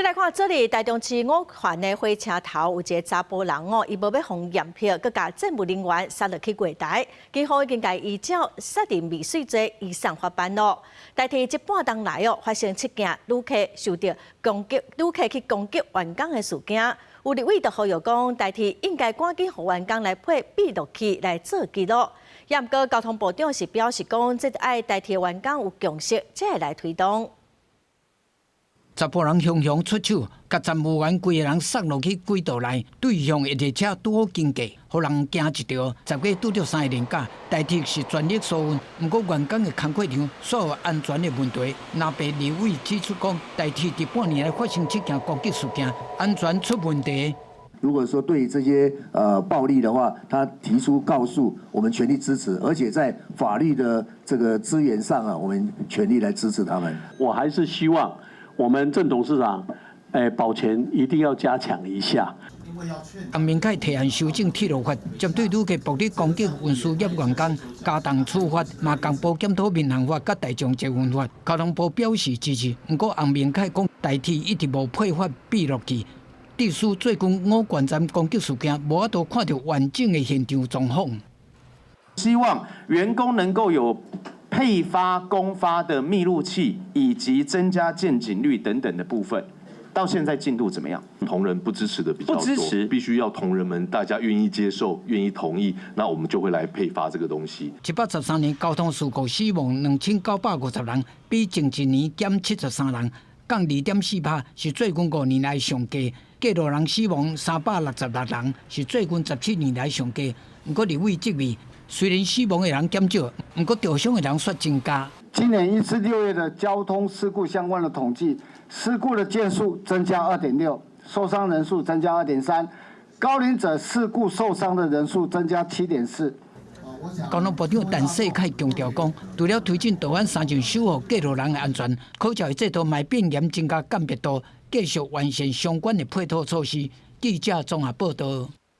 來看這裡，台中市五環的火車頭有一个查埔人哦，伊無欲予驗票，閣共站務人員殺落去月台，警方已經共依照殺人未遂罪移送法辦咯。台鐵這半冬來哦，發生七件旅客受著攻擊，旅客去攻擊員工的事件。有立委就呼籲講，台鐵應該趕緊予員工來配閉錄器來做記錄。也毋過交通部長是表示講，這愛台鐵員工有共識，才會來推動。查埔人雄雄出手，共站務員規个人殺落去軌道內，對向的列車拄好經過，予人驚一跳。10月拄著三个連假，台鐵是全力疏運，毋過員工的工課量煞有安全的問題。藍白立委指出講，台鐵佇半年來發生七件攻擊事件，安全出問題。如果說對這些暴力的話，他提出告訴我們全力支持，而且在法律的這個資源上啊，我們全力來支持他們。我還是希望我們鄭董事長，保全一定要加強一下。洪明楷提案修正鐵路法，針對旅客暴力攻擊運輸業員工加重處罰，嘛共步檢討民航法佮大眾捷運法。交通部表示支持，毋過洪明楷講台鐵一直無配發閉錄器，致使最近五權站攻擊事件無法度看著完整的現場狀況。希望員工能夠有配發公發的密錄器，以及增加見警率等等的部分，到現在進度怎麼樣？同仁不支持的比較多，不支持，必須要同仁們大家願意接受、願意同意，那我們就會來配發這個東西。113年交通事故死亡2950人，比前一年減73人，降2.4%，是最近5年來上低。過路人死亡366人，是最近17年來上低。毋過立委質疑，雖然死亡的人減少，毋過著傷的人卻增加。今年1至6月的交通事故相關的統計，事故的件數增加2.6，受傷人數增加2.3，高齡者事故受傷的人數增加7.4。交通部長陳世凱強調講，除了推進道安三項守護過路人的安全，考照的制度嘛變嚴，增加鑑別度，繼續完善相關的配套措施。記者綜合報導。